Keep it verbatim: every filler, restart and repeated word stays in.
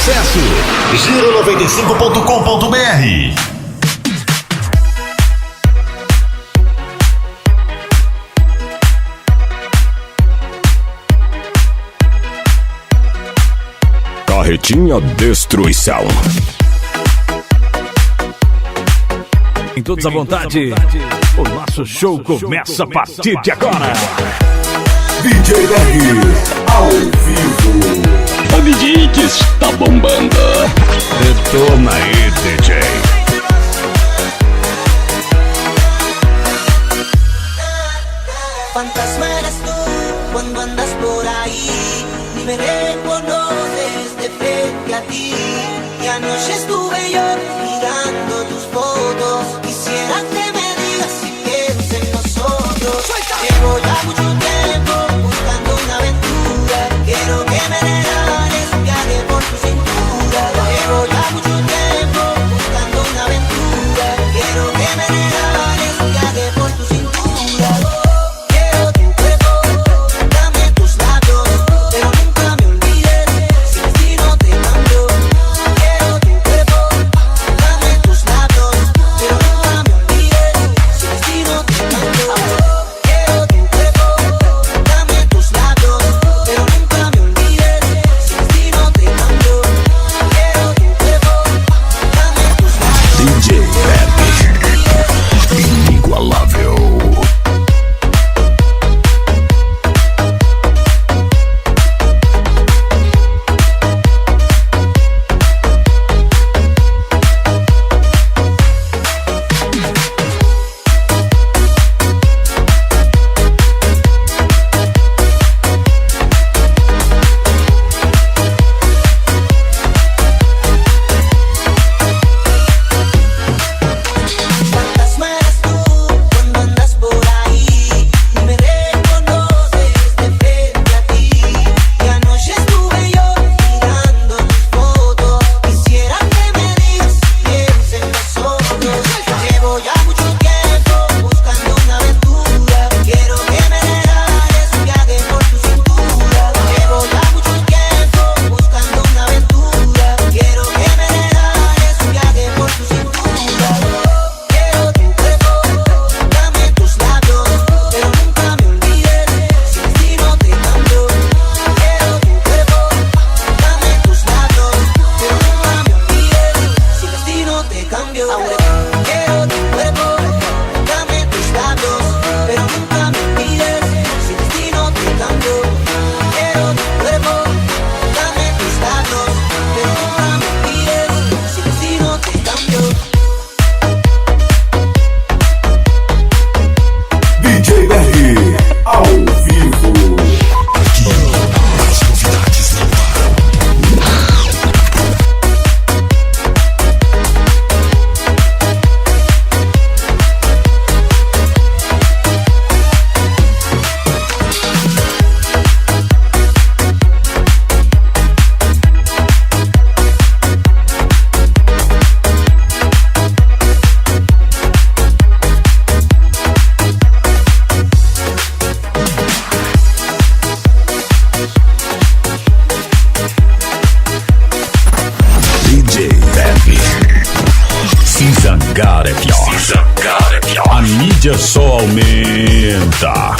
Acesso giro noventa e cinco ponto com ponto B R. Carretinha Destruição. Em todos à vontade, o nosso show começa a partir de agora. D J Berg, ao vivo. O D J que está bombando. Detona aí, D J. Fantasma eres tú cuando andas por ahí, ni me reconoces de frente a ti. Y anoche estuve yo mirando tus fotos. Quisiera que me digas si piensas en nosotros. Llevo ya mucho tiempo buscando una aventura. Quiero que me regales un viaje por tu cintura. Llevo ya mucho tiempo buscando una aventura. Quiero que me regales un viaje por tu cintura. Quiero tu cuerpo, dame tus labios, pero nunca me olvides, si el destino te cambió. Quiero tu cuerpo, dame tus labios, pero nunca me olvides, si el destino te cambió. Quiero tu cuerpo, dame tus labios, pero nunca me olvides, si el destino te cambió. Quiero tu cuerpo, dame tus labios. D J Berg, inigualável. Fantasma eres tú cuando andas por ahí, no me reconoces de frente a ti. Y anoche estuve yo mirando tus fotos. Quisiera que me digas si piensas en nosotros. Llevo ya mucho tiempo buscando una aventura. Quiero que me regales un viaje por tu cintura. Llevo ya mucho tiempo buscando una aventura. Quiero que me regales un viaje por tu cintura. Quiero tu cuerpo, dame tus labios, pero nunca me olvides, si el destino te cambió. Quiero tu cuerpo, dame tus labios, pero nunca me olvides, si el destino te cambió. Quiero tu cuerpo, dame tus labios, pero nunca me olvides, si el destino te cambió. Quiero tu cuerpo, dame tus labios, pero nunca me olvides, si el destino te cambió. D J Berg, ao vivo. Aqui, as novidades não param. D J Pepe. Se zangar é pior. Se zangar é pior. A mídia só aumenta.